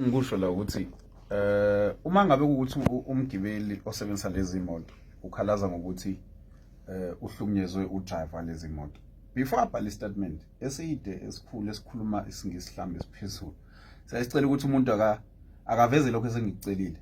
Ngikusho la ukuthi uma ngabe ukuthi umgibeli osebenzisa lezi moto ukhalaza ngokuthi uhlukunyezwe udriver lezi moto, before abhale istatement eside esikhulu esikhuluma isiNgisi mhlambe esiphezulu, siyasicela ukuthi umuntu akaveze lokho esengikucelile.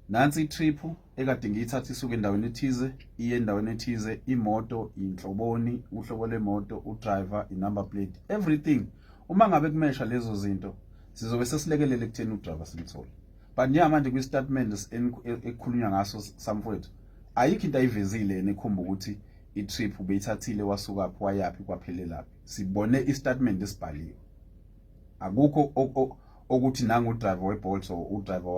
Nansi itrip ekade ngiyithatha isuke endaweni ethize iye endaweni ethize, imoto inhloboni, uhlobo lwemoto, udriver, inumber plate, everything. Uma ngabe kumesha lezo zinto, sizobe sesilekelele ekutheni udriver simthole. But njengamanje kwi-statement ekukhulunywa ngaso samfowethu, ayikho into ayivezile yena ekhomba ukuthi i-trip ubeyithathile wasukaphi wayaphi kwaphelelaphi. Sibone i-statement esibhaliwe, akukho okuthi nangu udriver we-Bolt or udriver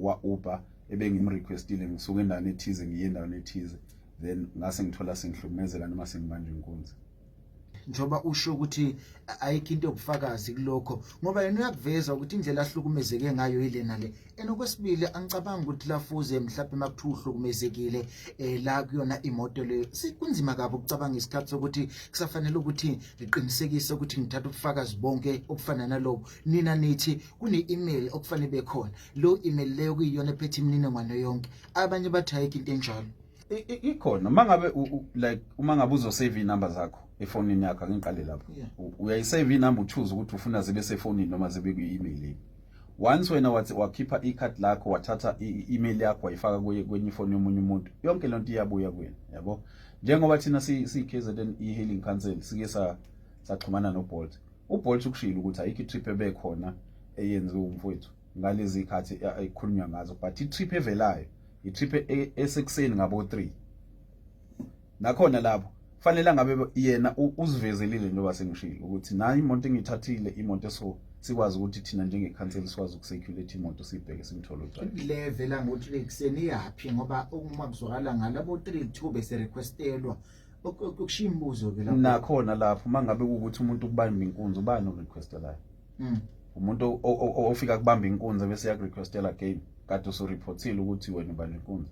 wa-Uber ebengimrequestile, ngisuka endaweni ethize ngiye endaweni ethize, then ngase ngithola sengihlukumezeka noma sengibanjwe inkunzi. Njengoba usho ukuthi ayikho into yobufakazi kulokho, ngoba yena uyakuveza ukuthi indlela ahlukumezeke ngayo yilena le. And okwesibili, angicabangi ukuthi lafuze mhlawumbe makuthiwa uhlukumezekile la kuyona imoto leyo, kunzima kabi ukucabanga isikhathi sokuthi kusafanele ukuthi ngiqinisekise ukuthi ngithatha ubufakazi bonke obufana nalobo. Nina nithi kune-email okufanele bekhona, lo email leyo kuyiyona ephethe imininingwane yonke. Abanye bathi ayikho into enjalo. Ikhona. Uma ngabe like uma ngabe uzosave iy'namba zakho efonini yakho, angiqale lapho. Uyayisave inamba, uchoose ukuthi ufuna zibe sefonini noma zibe kwi-email. Once wena wathi wakhipha ikhadi lakho, wathatha i-email yakho, wayifaka kwenye ifoni yomunye umuntu, yonke lento iyabuya kuwena, yabo. Njengoba thina siyi-KZN e-hailing council sike saxhumana noBolt, uBolt ukushilo ukuthi ayikho i-trip ebekhona eyenziwe umfowethu ngalezi zikhathi ekhulunywa ngazo, but i-trip evelayo i-trip esekuseni ngabo 3. Nakhona lapho fanele ngabe yena uzivezelile, njengoba sengishilo ukuthi nayo imoto engiyithathile imoto eso sikwazi ukuthi thina njengekhanseli sikwazi ukucirculate imoto, siyibheke, simthole udriver. Le vela ngo-3 ekuseni iyaphi? Ngoba uma kuzwakala ngalabo 3 2 bese requestelwa, okushiya imibuzo-ke lapho. Nakhona lapho, uma ngabe kuwukuthi umuntu ukubamba inkunzi, ubani orequestelayo? Umuntu ofika kubamba inkunzi bese yakurequestela again, kade usureportile ukuthi wena ubamba inkunzi.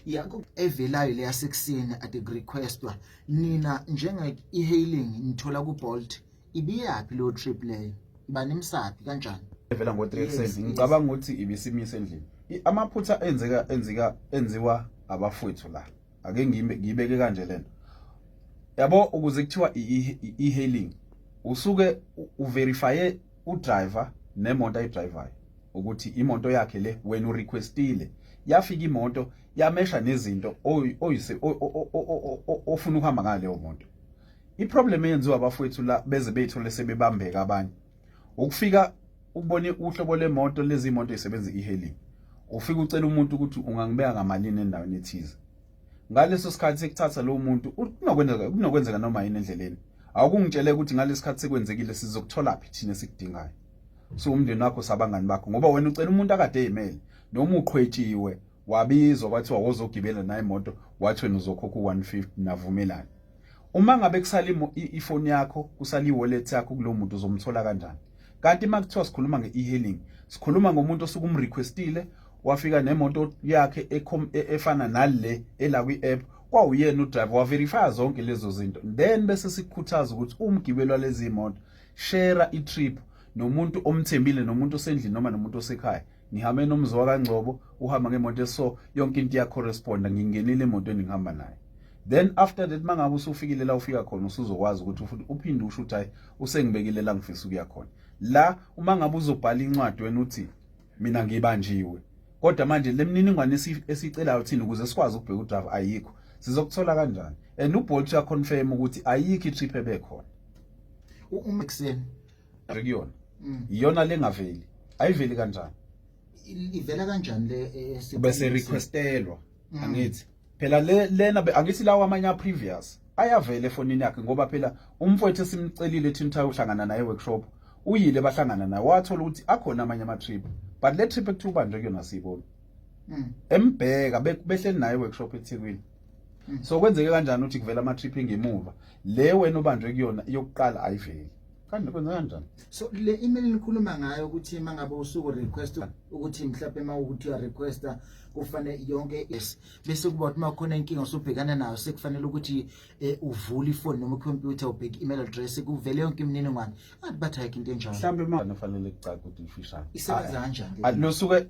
Yakho evelayo le yasekuseni ade kurequestwa, nina njenge e-hailing nithola ku-Bolt, ibiyaphi leyo trip leyo? Iba nimsaphi kanjani? Evela ngo-3 ekuseni, ngicabanga ukuthi ibisimise endlini. Amaphutha enzeka enzika enziwa abafowethu la, ake ngiyibeke kanje lento, yabo. Ukuze kuthiwa e-hailing, usuke uverifye udriver nemoto ayidrivayo ukuthi imoto yakhe le wena urequestile, yafika imoto yamesha nezinto oyise ofuna ukuhamba ngaleyo moto. Iproblem eyenziwa abafowethu la beze beyithole sebebambeka abanye, ukufika ukubona uhlobo lemoto, lezi imoto ezisebenza e-hailing, ufika ucela umuntu ukuthi ungangibeka ngamalini endaweni ethize. Ngaleso sikhathi sekuthatha lowo muntu, kunokwenzeka noma yini endleleni. Awukungitshele ukuthi ngalesi sikhathi sekwenzekile, sizokuthola phi thina esikudingayo? So umndeni wakho, sabangani bakho, ngoba wena ucela umuntu akade eyimele noma uqhwetshiwe, wabizwa kwathiwa wozogibela naye imoto, wathi wena uzokhokha u-150, navumelana. Uma ngabe kusala ifoni yakho, kusala i-wallet yakho kulowo muntu, uzomthola kanjani? Kanti uma kuthiwa sikhuluma nge-e-hailing, sikhuluma ngomuntu osuke umrequestile, wafika nemoto yakhe efana nale ela kwi-app, kwawuyena udriver, waverifya zonke lezo zinto. Then bese sikukhuthaza ukuthi umgibeli walezi moto, share i-trip nomuntu omthembile, nomuntu osendlini noma nomuntu osekhaya. Ngihambe nomzi wakaNgcobo, uhamba ngemoto eso, yonke into iyacorresponda, ngingenile emotweni, ngihamba naye. Then after that, mangabe usufikile la ufika khona, usuzokwazi ukuthi futhi uphinde usho ukuthi hayi, usengibekile la ngifisa ukuya khona. La uma ngabe uzobhala incwadi wena uthi mina ngibanjiwe, kodwa manje le mininingwane esiyicelayo thina ukuze sikwazi ukubheka udriver ayikho, sizokuthola kanjani? And uBolt uyaconfirm ukuthi ayikho i-trip ebekhona Uma ekuseni kuyona, iyona lengaveli, ayiveli kanjani? Ivela kanjani le Bese requestelwa. Angithi phela le lena angithi lawo amanye previous ayavela efonini yakhe, ngoba phela umfowethu esimcelile thina ukuthi ayohlangana naye workshop, uyile, bahlangana naye, wathola ukuthi akhona amanye ama-trip, but le trip ekuthiwa ubanjwe kuyona siyibona embheka behleli naye workshop eThekwini. So kwenzeke kanjani ukuthi kuvela ama-trip engemuva, le wena ubanjwe kuyona yokuqala ayiveli? Kanti kwenza kanjani? So le email nikhuluma ngayo ukuthi mangabe usuku request ukuthi mhlawumbe mawukuthi uya requesta kufanele yonke, yes, bese kuba ukuthi makhona inkinga usubhekana nayo, sekufanele ukuthi uvule ifoni noma ikhompyutha, ubheke email address, kuvele yonke imininingwane. Athi bathi ayikho into enjalo. Mhlawumbe ma kufanele kucace ukuthi ifishane. Isebenza kanjani? Losuke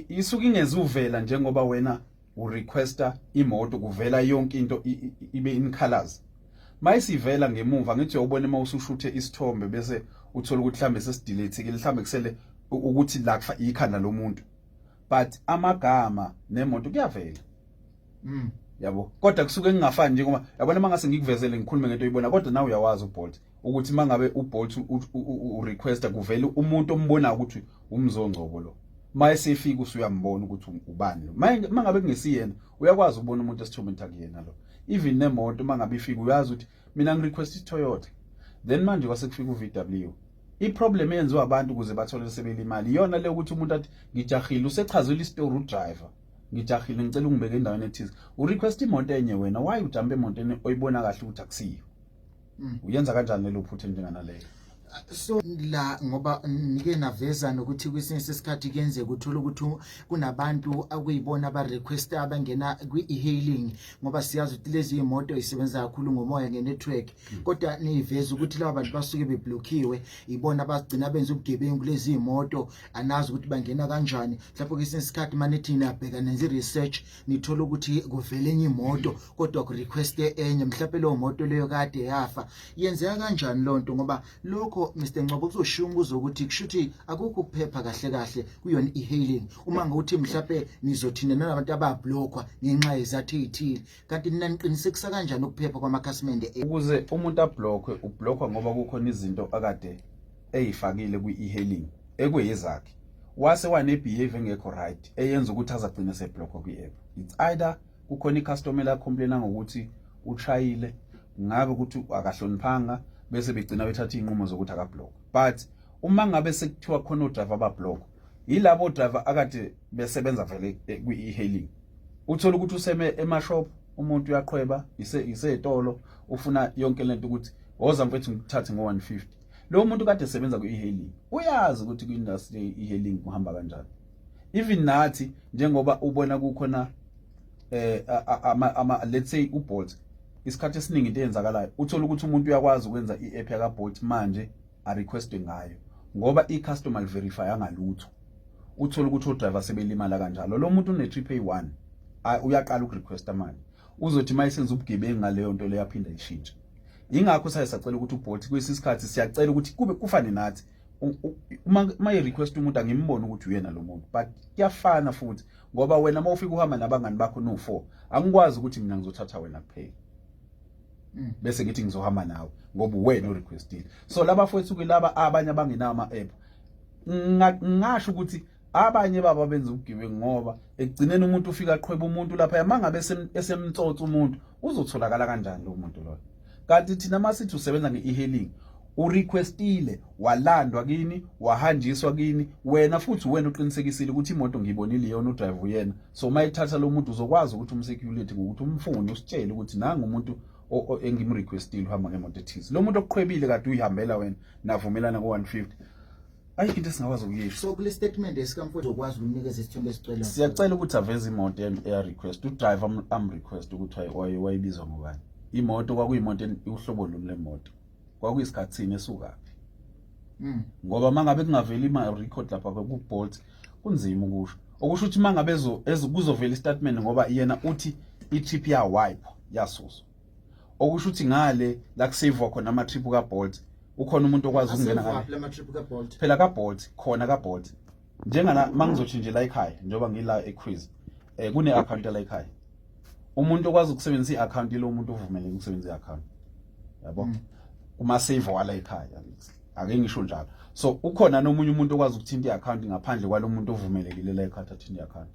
isuke ingezuvela njengoba wena urequesta imoto, kuvela yonke into ibe in colors. Mayisivela ngemuva, ngithi uyobona uma usushuthe isithombe bese uthola ukuthi mhlambe sesidelete, mhlambe kusele ukuthi la kufa ikhanda lomuntu, but amagama nemoto kuyavela. Yabo, kodwa kusuke kungafani, njengoba yabona mangase ngikuvezele ngikhulume ngento oyibona, kodwa nawe uyawazi uBolt ukuthi mangabe uBolt urequesta kuvele umuntu ombonayo ukuthi umzongcobo lo, mayesefika usuyambona ukuthi ubani lo. Mangabe kungesiyena, uyakwazi ukubona umuntu esithombeni akuyena lo. Even nemoto mangabe ifika, uyazi ukuthi mina ngirequest iToyota, then manje kwase kufika uVW. Iproblem eyenziwa abantu ukuze bathole sebelimali iyona le ukuthi umuntu athi ngijahile, usechazela istory udriver, ngijahile, ngicela ungibeke endaweni ethize. Urequest imoto enye wena, why ujump emotweni oyibona kahle ukuthi akusiyo? Uyenza kanjani lelo phutha njenganaleyo? So la ngoba nike naveza nokuthi kwesinye sesikhathi kuyenzeka uthola ukuthi kunabantu akuyibona aba-request abangena kwi-e-hailing, ngoba siyazi ukuthi lezi imoto isebenza kakhulu ngomoya, nge-network, kodwa niyiveza ukuthi laba bantu basuke beblockiwe, ibona abagcina benza ubugebengu kulezi imoto. Anazi ukuthi bangena kanjani. Mhlawumbe kwesinye isikhathi manithi niyabheka, nenza i-research, nithola ukuthi kuvele enye imoto kodwa ku-request enye, mhlawumbe leyo moto leyo kade yafa. Yenzeka kanjani loo nto? Ngoba lokho, Mr Ngcobo, kuzoshiya umbuzo ukuthi kusho ukuthi akukho ukuphepha kahle kahle kuyona i-hailing, uma ngokuthi mhlawumbe nizothina nalabantu abablockwa ngenxa yezathu ey'thile. Kanti nina niqinisekisa kanjani ukuphepha kwamakhasimende? Ukuze umuntu ablockwe, ublockwa ngoba kukhona izinto akade eyifakile kwi-e-hailing ekuyezakhe, wase wane-behavior engekho right eyenza ukuthi azagcine seblockwa kwi-app. It's either kukhona icustomer la complaina ngokuthi ushayile, ngabe ukuthi akahloniphanga, bese begcina bethatha izinqumo zokuthi akablock. But uma ngabe sekuthiwa khona odriver abablock, yilabo driver akade besebenza vele kwi-e-hailing. Uthola ukuthi useme emashop, umuntu uyaqhweba isetolo, ufuna yonke lento ukuthi woza mfethu ngikuthathe ngo-150. Lo muntu kade esebenza kwi-e-hailing uyazi ukuthi kwi-industry e-hailing kuhamba kanjani. Even nathi, njengoba ubona kukhona ama let's say uBolt, isikhathi esiningi into eyenzakalayo uthola ukuthi umuntu uyakwazi ukwenza i-app yaka Bolt manje a request ngayo, ngoba i-customer verify angalutho. Uthola ukuthi odriver sebelimala kanjalo. Lo muntu une trip eyi-1, uyaqala ukurequesta manje, uzothi mayesenza ubugebengu ngaleyo nto leyo aphinda ishintshe. Ingakho saye sacela ukuthi uBolt kwesinye isikhathi, siyacela ukuthi kube kufane nathi, uma i-request umuntu angimboni ukuthi uyena lo muntu. But kuyafana futhi, ngoba wena uma ufika uhamba nabangani bakho no-four, angikwazi ukuthi mina ngizothatha wena kuphela bese ngithi ngizohamba nawe ngoba uwena orequestile. So laba fowethu ke laba abanye abangenawo ama-app, ngingasho ukuthi abanye baba benza ubugebengu, ngoba ekugcineni umuntu ufika aqhweba umuntu lapha, mangabe esemtsotsa umuntu, uzotholakala kanjani lo muntu loyo? Kanti thina masithi usebenza nge-e-hailing, urequestile, walandwa kini, wahanjiswa kini, wena futhi wena uqinisekisile ukuthi imoto ngiyibonile iyona, udrive uyena. So uma ethatha lo muntu, uzokwazi ukuthi umsecurity ngokuthi umfune, usitshele ukuthi nangu umuntu engimrequestile, uhamba ngemoto ethize. Lo muntu okuqhwebile kade uyihambela wena, navumelana ko-150, ayikho into esingakwazi ukuyisho. So kule statement esikamfowethu uzokwazi ukumnikeza isithombe esicela? Siyacela ukuthi aveze imoto eya-request udriver, am-request ukuthi wayibizwa ngobani imoto, kwakuyimoto uhlobo luni lemoto, kwakuyisikhathini, esukaphi, ngoba mangabe kungaveli ima-record lapha ku-Bolt kunzima ukusho. Okusho ukuthi mangabe kuzovela istatement, ngoba yena uthi i-trip ya-wipe, yasuswa, okusho ukuthi ngale la kusavwa khona ama-trip ka-Bolt, ukhona umuntu okwazi ukungena ngale. Asevaphi lama-trip ka-Bolt? Phela ka-Bolt, khona ka-Bolt, njengana mangizothi nje la ekhaya, njengoba ngila equiz, kune account la ekhaya, umuntu okwazi ukusebenzisa i-account lo muntu uvumeleke ukusebenzisa i-account, yabo, kuma save wala ekhaya, ake ngisho njalo. So ukhona nomunye umuntu okwazi ukuthinta i-account ngaphandle kwalo muntu ovumelekile la ekhaya athinta i-account.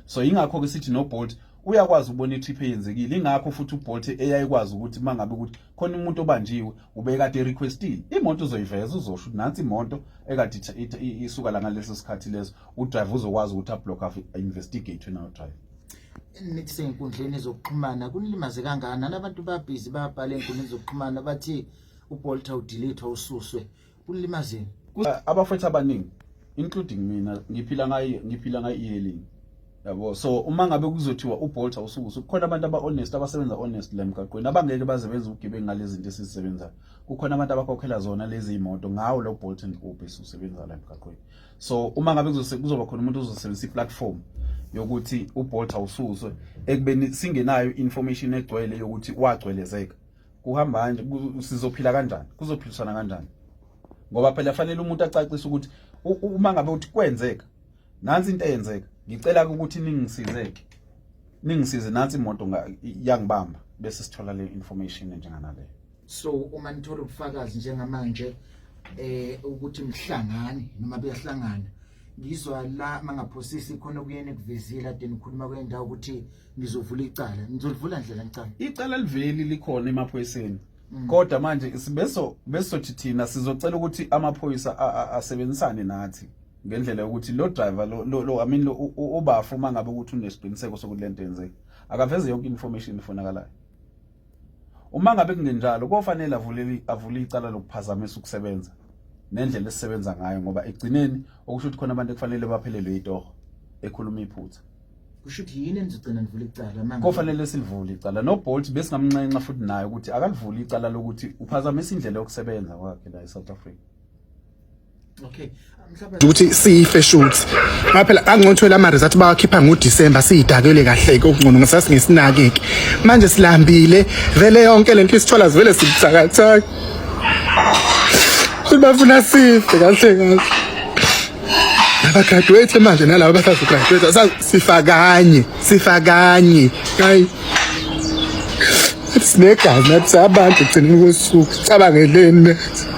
So ingakho ke sithi no Bolt uyakwazi ukubona i-trip eyenzekile. Ingakho futhi uBolt eyayikwazi ukuthi mangabe ukuthi khona umuntu obanjiwe ubekade requestile imoto, uzoyiveza, uzosho ukuthi nansi imoto ekade isuka la ngaleso sikhathi leso. Udriver uzokwazi ukuthi ablock, investigate wena udriver. Nithi sey'nkundleni zokuxhumana kunilimaze kangakanani? Abantu babhizi, bayabhala ey'nkundleni zokuxhumana, bathi uBolt awudelete ususwe kulimazeni. Abafowethu abaningi, including mina, ngiphila ngayo e-hailing, yabo. So uma ngabe kuzothiwa uBolt awusukuswe, kukhona abantu aba-honest, abasebenza honest la emgaqweni, abangeke baze benze ubugebengu ngalezi zinto esizisebenzayo. Kukhona abantu abakhokhela zona lezi imoto ngawo lo Bolt and Uber esiwusebenza la emgaqweni. So uma ngabe kuzoba khona umuntu ozosebenzisa i-platform yokuthi uBolt awususwe, ekubeni singenayo information egcwele yokuthi wagcwelezeka, kuhamba kanje, sizophila kanjani? Kuzophilisana kanjani? Ngoba phela fanele umuntu acacise ukuthi uma ngabe uthi kwenzeka nansi into eyenzeka, ngicela ukuthi ningisizeke, ningisize, nansi imoto yangibamba, bese sithola le information njenganaleyo. So uma nithola ubufakazi njengamanje ukuthi mhlangani noma beyahlangana, ngizwa la mangaphosisi khona kuyena kuvezile ade nikhuluma kwendawo ukuthi ngizovula icala, nizolivula ndlela ngicala? Icala liveli likhona emaphoyiseni, kodwa manje sibeso besothi thina sizocela ukuthi amaphoyisa asebenzisane nathi ngendlela yokuthi lo driver lo, I mean, lo ubafu, uma ngabe ukuthi unesiqiniseko sokuthi lento yenzeka, akaveze yonke information efunakalayo. Uma ngabe kungenjalo, kofanele avule icala lokuphazamisa ukusebenza nendlela esisebenza ngayo, ngoba ekugcineni okusho ukuthi khona abantu ekufanele baphelelwe itoho ekhuluma iphutha. Kusho ukuthi yini enizogcina nivula icala manje? Kofanele silivule icala. NoBolt besingamnxenxa futhi naye ukuthi akalivule icala lokuthi uphazamisa indlela yokusebenza kwakhe la eSouth Africa. Okay, mhlawumbe Ukuthi siyife shuthi ngoba phela angcono ama results bawakhipha ngoDecember, siyidakele kahle ke, okungcono ngasasingesinakeke. Manje silambile vele, yonke lento isithola sivele sibuthakathaka. Bafuna sife kahle kahle. Abagraduate manje nalabo abasazograduate, sifa kanye, sifa kanye. Hayi, sinegazi nathi, abantu gcina kosuku cabangeleni nathi.